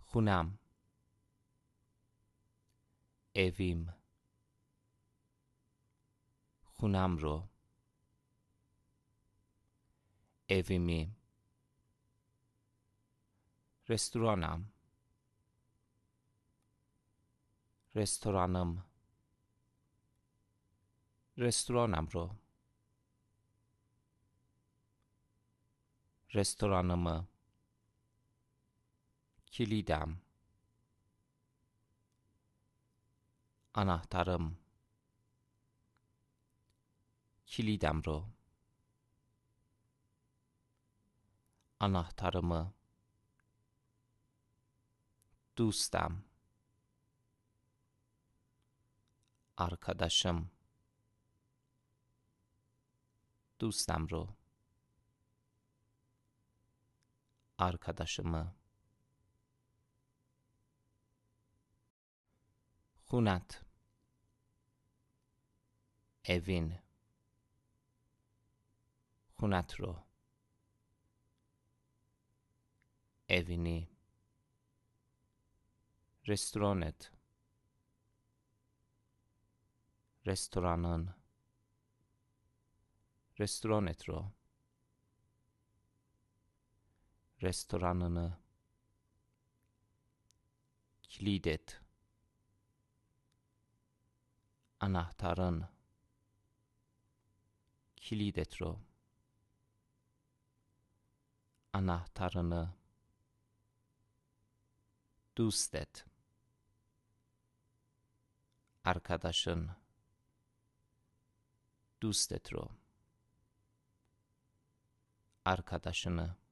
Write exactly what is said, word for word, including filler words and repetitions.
خونه‌م. ائویم. خونه‌م رو. ائویمی. رستورانم. رستورانیم. رستورانم رو. رستورانیمی. کیلیدم. آناهتاریم. کیلیدم رو. آناهتاریمی. دوستم. آرکاداشیم. دوستم رو. آرکاداشیمی. خونه‌ت. ائوین. خونه‌ت رو. ائوینی. رستورانت. رستورانین. رستورانت رو. رستورانینی. کیلیدت. آناهتارین. کیلیدت رو. آناهتارینی. دوستت. آرکاداشین. دوستت رو. آرکاداشینی.